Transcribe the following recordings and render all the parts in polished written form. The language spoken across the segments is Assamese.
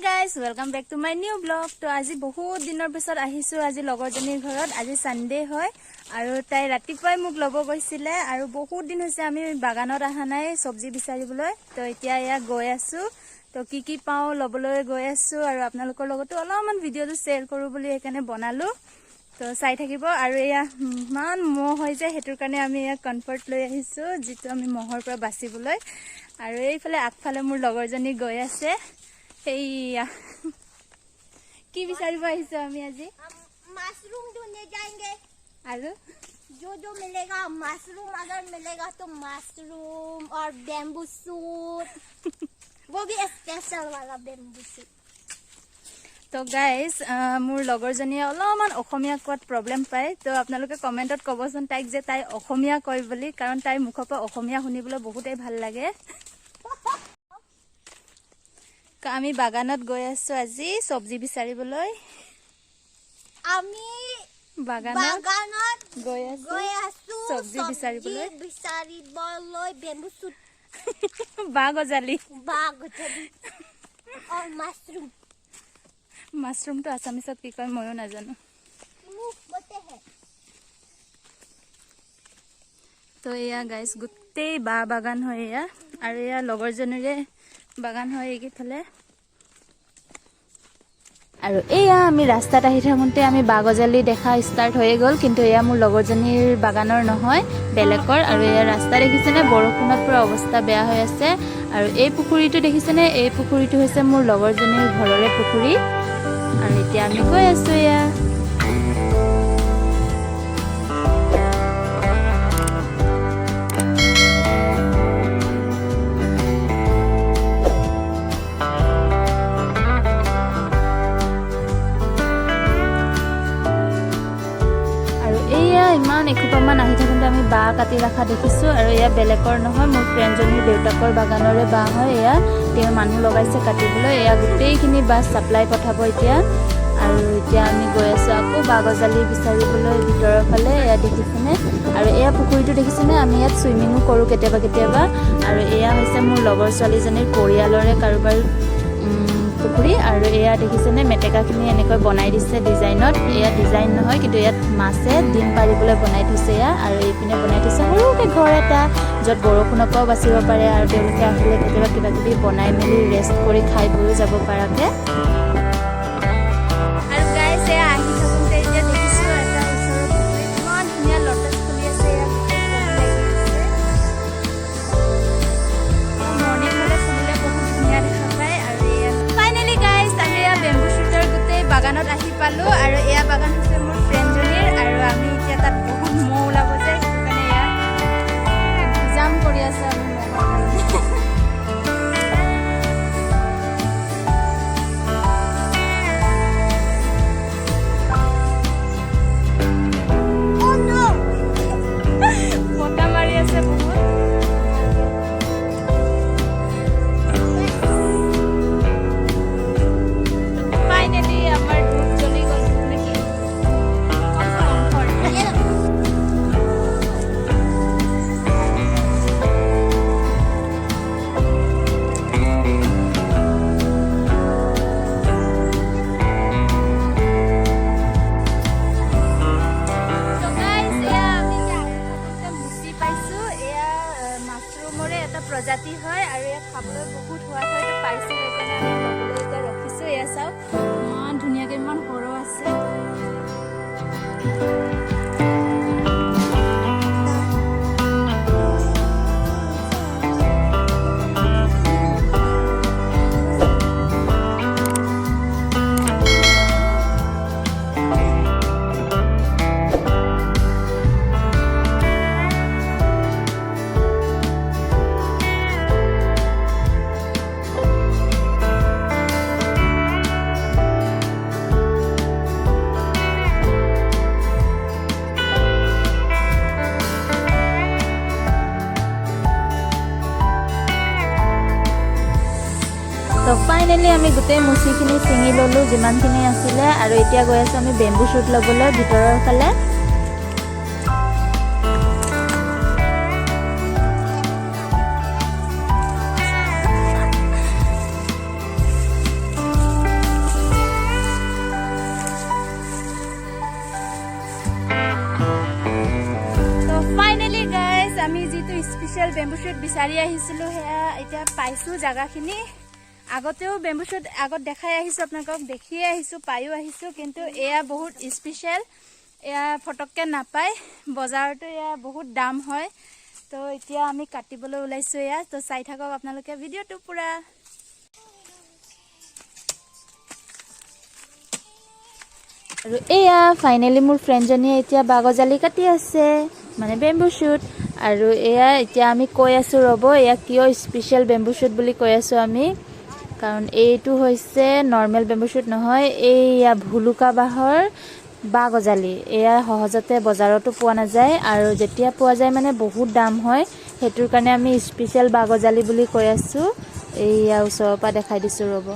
Guys, welcome back to my new vlog. তো আজি বহুত দিনৰ পিছত আহিছোঁ আজি লগৰজনীৰ ঘৰত। আজি ছানডে হয় আৰু তাই ৰাতিপুৱাই মোক ল'ব গৈছিলে আৰু বহুত দিন হৈছে আমি বাগানত অহা নাই চব্জি বিচাৰিবলৈ। তো এতিয়া এয়া গৈ আছোঁ, তো কি কি পাওঁ ল'বলৈ গৈ আছোঁ আৰু আপোনালোকৰ লগতো অলপমান ভিডিঅ'টো শ্বেয়াৰ কৰোঁ বুলি সেইকাৰণে বনালোঁ। তো চাই থাকিব। আৰু এয়া ইমান মহ হৈ যায়, সেইটোৰ কাৰণে আমি এয়া কমফৰ্ট লৈ আহিছোঁ, যিটো আমি মহৰ পৰা বাচিবলৈ। আৰু এইফালে আগফালে মোৰ লগৰজনী গৈ আছে। সেইয়া কি বিচাৰিব আহিছোঁ আমি আজি? मशरूम ढूंढने जाएंगे। আৰু जो जो मिलेगा, मशरूम अगर मिलेगा तो मशरूम और बेम्बू सूट, वो भी स्पेशल वाला बेम्बू सूट। তো গাইজ, মোৰ লগৰজনীয়ে অলপমান অসমীয়া কোৱাত প্ৰব্লেম পায়। তো আপোনালোকে কমেণ্টত ক'বচোন তাইক যে তাই অসমীয়া কয় বুলি, কাৰণ তাইৰ মুখৰ পৰা অসমীয়া শুনিবলৈ বহুতেই ভাল লাগে। আমি বাগানত গৈ আছো আজি চব্জি বিচাৰিবলৈ। আমি বাগানত বাগানত গৈ আছো গৈ আছো চব্জি বিচাৰিবলৈ। বিচাৰিবলৈ বেম্বু চুট, বাঁহ গজালি, বাঁহ গজালি और मशरूम। মাছৰুমটো আছামিছত কি কয় ময়ো নাজানো। मुंह बोलते हैं। তো এয়া গাইজ, গোটেই বাঁহ বাগান হয় এয়া। আৰু এয়া লগৰজনীৰে বাগান হয় এইকেইফালে। আৰু এয়া আমি ৰাস্তাত আহি থাকোঁতে আমি বাঁহ গজালি দেখা ষ্টাৰ্ট হৈয়ে গ'ল, কিন্তু এয়া মোৰ লগৰজনীৰ বাগানৰ নহয়, বেলেগৰ। আৰু এয়া ৰাস্তা দেখিছেনে, বৰষুণত পূৰা অৱস্থা বেয়া হৈ আছে। আৰু এই পুখুৰীটো দেখিছেনে, এই পুখুৰীটো হৈছে মোৰ লগৰজনীৰ ঘৰৰে পুখুৰী। আৰু এতিয়া আমি গৈ আছোঁ এয়া। আৰু এয়া ইমান এসোপামান আহি থাকোঁতে আমি বাঁহ কাটি ৰখা দেখিছোঁ। আৰু এয়া বেলেগৰ নহয়, মোৰ ফ্ৰেণ্ডজনীৰ দেউতাকৰ বাগানৰে বাঁহ হয় এয়া। তেওঁ মানুহ লগাইছে কাটিবলৈ। এয়া গোটেইখিনি বাঁহ ছাপ্লাই পঠাব এতিয়া। আৰু এতিয়া আমি গৈ আছোঁ আকৌ বাঁহ গজালি বিচাৰিবলৈ ভিতৰৰ ফালে। এয়া দেখিছেনে? আৰু এয়া পুখুৰীটো দেখিছেনে? আমি ইয়াত চুইমিঙো কৰোঁ কেতিয়াবা কেতিয়াবা। আৰু এয়া হৈছে মোৰ লগৰ ছোৱালীজনীৰ পৰিয়ালৰে কাৰোবাৰ পুখুৰী। আৰু এয়া দেখিছেনে, মেটেকাখিনি এনেকৈ বনাই দিছে ডিজাইনত। এয়া ডিজাইন নহয়, কিন্তু ইয়াত মাছে ডিম পাৰিবলৈ বনাই থৈছে এয়া। আৰু এইপিনে বনাই থৈছে সৰুকৈ ঘৰ এটা, য'ত বৰষুণৰ পৰাও বাচিব পাৰে আৰু তেওঁলোকে আহিলে কেতিয়াবা কিবা কিবি বনাই মেলি ৰেষ্ট কৰি খাই বৈও যাব পৰাকৈ। আৰু গাইজ, এয়া আহি থাকোঁতে এতিয়া দেখিছোঁ এটা ওচৰৰ পুখুৰীত ইমান ধুনীয়া লটাছ ফুলি আছে। এয়া গোটেই ফুল লাগি আছে। মৰ্ণিং হ'লে ফুলিলে বহুত ধুনীয়া দেখা পায়। আৰু এয়া ফাইনেলি গাইজ, আমি এয়া বেম্বু শ্বুটৰ গোটেই বাগানত আহি পালোঁ। আৰু এয়া বাগান হৈছে মোৰ ফ্ৰেণ্ডজনীৰ। আৰু আমি এতিয়া তাত বহুত মহ ওলাব যে, সেইটো কাৰণে এয়া জাম কৰি আছোঁ আমি মহৰ কাৰণে। Oh no! বতাহ মাৰি আছে বহুত। ফাইনেলি আমাৰ ধূপ জ্বলি গ'ল। ধূপ নেকি? কমফৰ্ট। ये लो। তো গাইজ, এয়া আমি এতিয়া আহি থাকোঁতে মুচি পাইছোঁ। এয়া মাছৰুমৰে এটা প্ৰজাতি হয় আৰু এয়া খাবলৈ বহুত সোৱাদ হয়। তো পাইছোঁ, সেইকাৰণে আমি ল'বলৈ এতিয়া ৰখিছোঁ। এয়া চাওক, ইমান ধুনীয়াকৈ ইমান সৰু আছে। তো ফাইনেলি আমি গোটেই মুচিখিনি ছিঙি ল'লোঁ যিমানখিনি আছিলে। আৰু এতিয়া গৈ আছোঁ আমি বেম্বু শ্বুট ল'বলৈ ভিতৰৰ ফালে। স্পেচিয়েল বেম্বু শ্বুট বিচাৰি আহিছিলোঁ, সেয়া এতিয়া পাইছোঁ জেগাখিনি। আগতেও বেম্বু শ্বুট আগত দেখাই আহিছোঁ আপোনালোকক, দেখিয়ে আহিছোঁ, পায়ো আহিছোঁ, কিন্তু এয়া বহুত স্পেচিয়েল, এয়া ফটককৈ নাপায়, বজাৰতো এয়া বহুত দাম হয়। তো এতিয়া আমি কাটিবলৈ ওলাইছোঁ এয়া, তো চাই থাকক আপোনালোকে ভিডিঅ'টো পূৰা। আৰু এয়া ফাইনেলি মোৰ ফ্ৰেণ্ডজনীয়ে এতিয়া বাগজালি কাটি আছে, মানে বেম্বু শ্বুট। আৰু এয়া এতিয়া আমি কৈ আছোঁ ৰ'ব, এয়া কিয় স্পেচিয়েল বেম্বু শ্বুট বুলি কৈ আছোঁ আমি, কাৰণ এইটো হৈছে নৰ্মেল বেম্বু শ্বুট নহয়, এইয়া ভুলুকা বাঁহৰ বাঁহগজালি। এয়া সহজতে বজাৰতো পোৱা নাযায়, আৰু যেতিয়া পোৱা যায় মানে বহুত দাম হয়, সেইটোৰ কাৰণে আমি স্পেচিয়েল বাঁহগজালি বুলি কৈ আছোঁ। এইয়া ওচৰৰ পৰা দেখাই দিছোঁ ৰ'ব।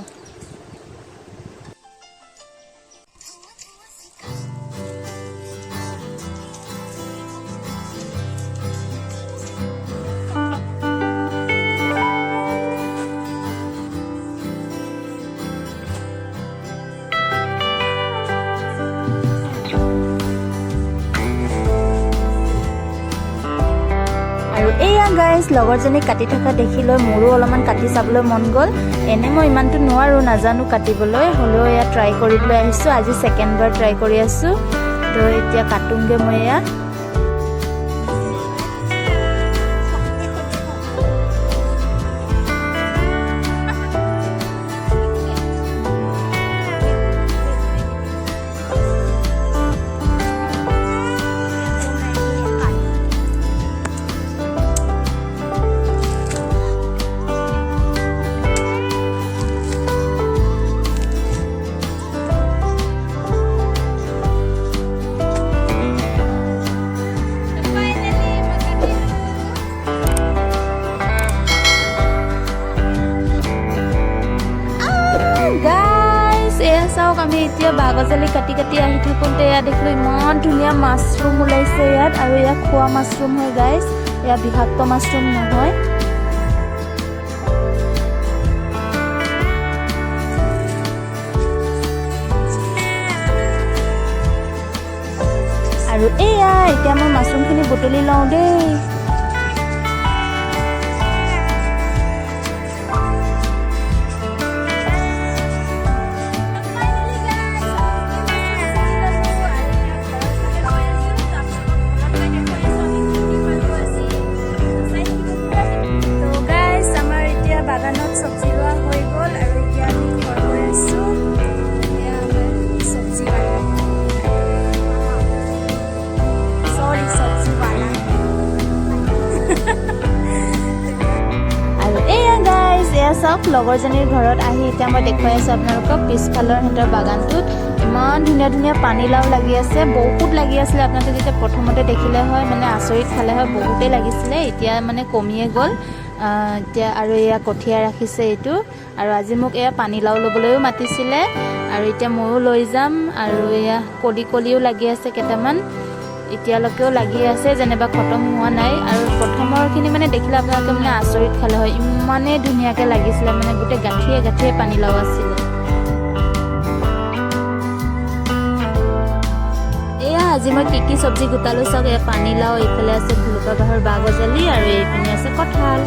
আৰু এয়া গাইজ, লগৰজনী কাটি থকা দেখি লৈ মোৰো অলপমান কাটি চাবলৈ মন গ'ল। এনে মই ইমানটো নোৱাৰোঁ, নাজানো কাটিবলৈ, হ'লেও এয়া ট্ৰাই কৰিবলৈ আহিছোঁ। আজি ছেকেণ্ডবাৰ ট্ৰাই কৰি আছোঁ। তো এতিয়া কাটোংগৈ মই এয়া। চাওক, আমি এতিয়া বাঁহগজালি কাটি কাটি আহি থাকোঁতে এয়া দেখিলোঁ ইমান ধুনীয়া মাছৰুম ওলাইছে ইয়াত। আৰু এয়া খোৱা মাছৰুম হয় গাইজ, এয়া বিষাক্ত মাছৰুম নহয়। আৰু এয়া এতিয়া মই মাছৰুমখিনি বুটলি লওঁ দেই। বাগানত চব্জি লোৱা হৈ গ'ল আৰু এতিয়া আমি ঘৰ গৈ আছোঁ। এয়া আমাৰ চব্জি বাগান, চৰি চব্জিৱালা। আৰু এয়া গাইজ, এয়া চাওক, লগৰজনীৰ ঘৰত আহি এতিয়া মই দেখুৱাই আছোঁ আপোনালোকক। পিছফালৰ সিহঁতৰ বাগানটোত ইমান ধুনীয়া ধুনীয়া পানীলাও লাগি আছে, বহুত লাগি আছিলে। আপোনালোকে যেতিয়া প্ৰথমতে দেখিলে হয় মানে আচৰিত খালে হয়, বহুতেই লাগিছিলে, এতিয়া মানে কমিয়ে গ'ল। এতিয়া আৰু এয়া কঠীয়া ৰাখিছে এইটো। আৰু আজি মোক এয়া পানীলাও ল'বলৈও মাতিছিলে, আৰু এতিয়া ময়ো লৈ যাম। আৰু এয়া কলি কলিও লাগি আছে কেইটামান, এতিয়ালৈকেও লাগি আছে, যেনিবা খতম হোৱা নাই। আৰু প্ৰথমৰখিনি মানে দেখিলে আপোনালোকে মানে আচৰিত খালে হয়, ইমানেই ধুনীয়াকৈ লাগিছিলে, মানে গোটেই গাঁঠিয়ে গাঁঠিয়ে পানীলাও আছিলে। এয়া আজি মই কি কি চব্জি গোটালো চাওক। এয়া পানীলাও, এইফালে আছে ভুলুকা বাঁহৰ বাঁহগজালি, আৰু এইপিনে আছে কঁঠাল।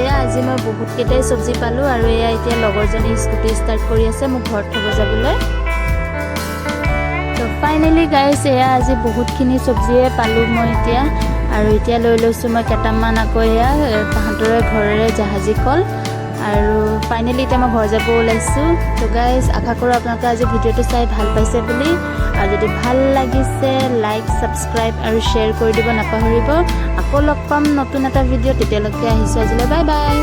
এয়া আজি মই বহুতকেইটাই চব্জি পালোঁ। আৰু এয়া এতিয়া লগৰজনী স্কুটি ষ্টাৰ্ট কৰি আছে মোক ঘৰত থ'ব যাবলৈ। তো ফাইনেলি গাইজ, এয়া আজি বহুতখিনি চব্জিয়ে পালোঁ মই এতিয়া। আৰু এতিয়া লৈ লৈছোঁ মই কেইটামান আকৌ এয়া তাহাঁতৰে ঘৰৰে জাহাজী কল। আৰু ফাইনেলি এতিয়া মই ঘৰ যাব ওলাইছোঁ। তো গাইজ, আশা কৰোঁ আপোনালোকে আজি ভিডিঅ'টো চাই ভাল পাইছে বুলি। আৰু যদি ভাল লাগিছে লাইক, ছাবস্ক্ৰাইব আৰু শ্বেয়াৰ কৰি দিব নাপাহৰিব। আকৌ লগ পাম নতুন এটা ভিডিঅ', তেতিয়ালৈকে আহিছোঁ আজিলৈ, বাই বাই।